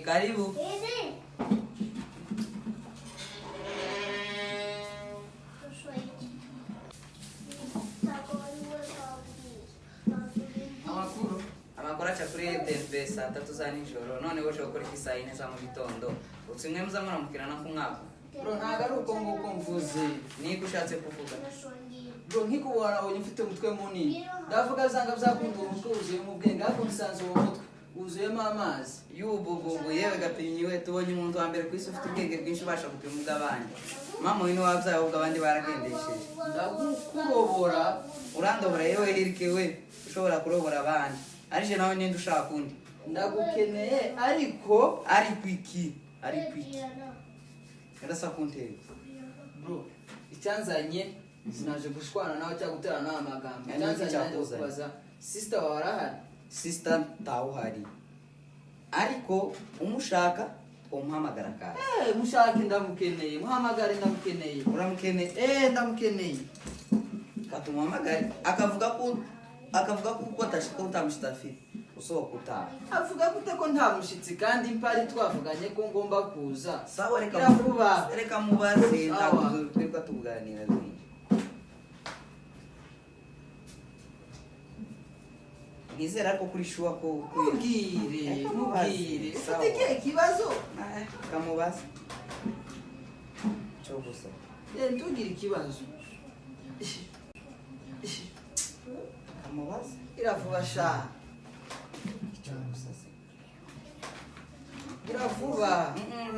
Karibu. Amakuru. Amakuru aca kuri DFB saa tatu za nijoro, none woje gukora iki saa yine za mu gitondo? Utsi mwe muza muramukirana ku mwaka. Bro, ntabwo ari uko nguko mvuze. Niko ushatse kuvuga. Bro, nkikubona nabonye ufite umutwe munini. Ndavuga zanga byakunda uwo mutwe wuzuyemo ubwenge, ariko nsanze uwo mutwe wuzuyemo amazi. Yubububu, yewe gapimyi we, tubonye umuntu wa mbere ku isi ufite ubwenge bwinshi ubasha gupima ubw'abandi. Mama uyu niwe wabyaye, ahubwo abandi baragendesheje. Ndagukurobora. Urandobora yewe hirike we, ushobora kurobora abandi. Arije nawe ninde ushaka undi? Ndagukeneye ariko. Ariko iki? Ariko iki? Yarasa kuntego. Bro, icyanzanye sinaje gushwana nawe cyangwa guterana nawe amagambo. Yani iki Icyanzanye nanjye cyakuzanye? kubaza sister wawe arahari? Sister ntawuhari. Ariko umushaka umuhamagara kaza. Mushake, ndamukeneye. Muhamagare, ndamukeneye. Uramukeneye? Ndamukeneye. Katumuhamagare akavuga ko uko atashika utamushitsi afite. Usohoka utaha. Avuga gute ko nta mushitsi kandi mpari twavuganye ko ngomba kuza? Sawa, reka Gira vuba. Reka mubaze. Sawa. Ntabwo twirirwa tuganira byinshi. Nizera ko kuri shuwa ko Mubwire, Reka mubaze. mubwire. Sawa. Ufite ikihe kibazo? Kamubaze. Cyo gusa. Ntugire ikibazo. Kamubaze. Gira vuba sha. Cyo gusa se. Gira vuba.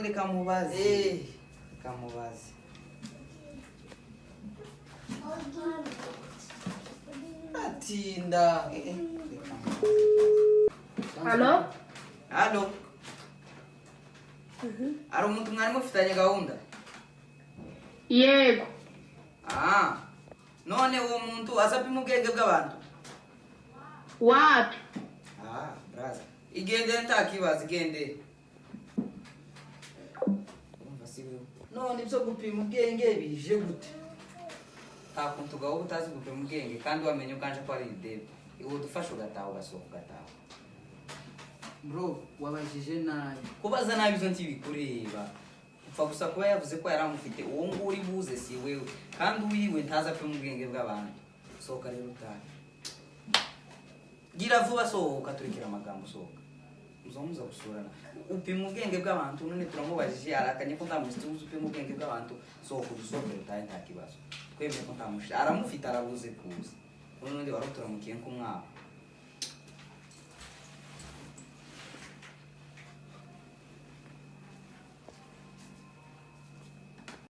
Reka mubaze. Reka mubaze. Atinda. Reka mubaze. Halo? Halo. Hari umuntu mwari mufitanye gahunda? Yego. Ah. None uwo muntu azapima ubwenge bw'abantu? Wapi? Ah, braza. Igendere nta kibazo, igendere. Urumva si wewe. None ibyo gupima ubwenge bije gute? Nta kuntu gaho utazi gupima ubwenge kandi wamenye ukanje ko ari idebe. Iwe udufasha ugataha, ugasohoka ugataha. Bro, wabajije nabi. Kubaza nabi izo ntibikureba. Upfa gusa kuba yavuze ko yaramufite, uwo nguwo uri buze si wewe. Kandi uwiwe ntaza apima ubwenge bw'abantu. Sohoka rero utahe. Gira vuba, sohoka, turekera amagambo, sohoka. Muza gusurana. Upima ubwenge bw'abantu, none turamubajije arakanye ko nta mushyitsi uzi upima ubwenge bw'abantu. Sohoka udusohokere utahe nta kibazo. Twemeye ko nta mushyitsi. Aramufite arabuze kuza. Ubundi wari uturamukiye nk'umwaka.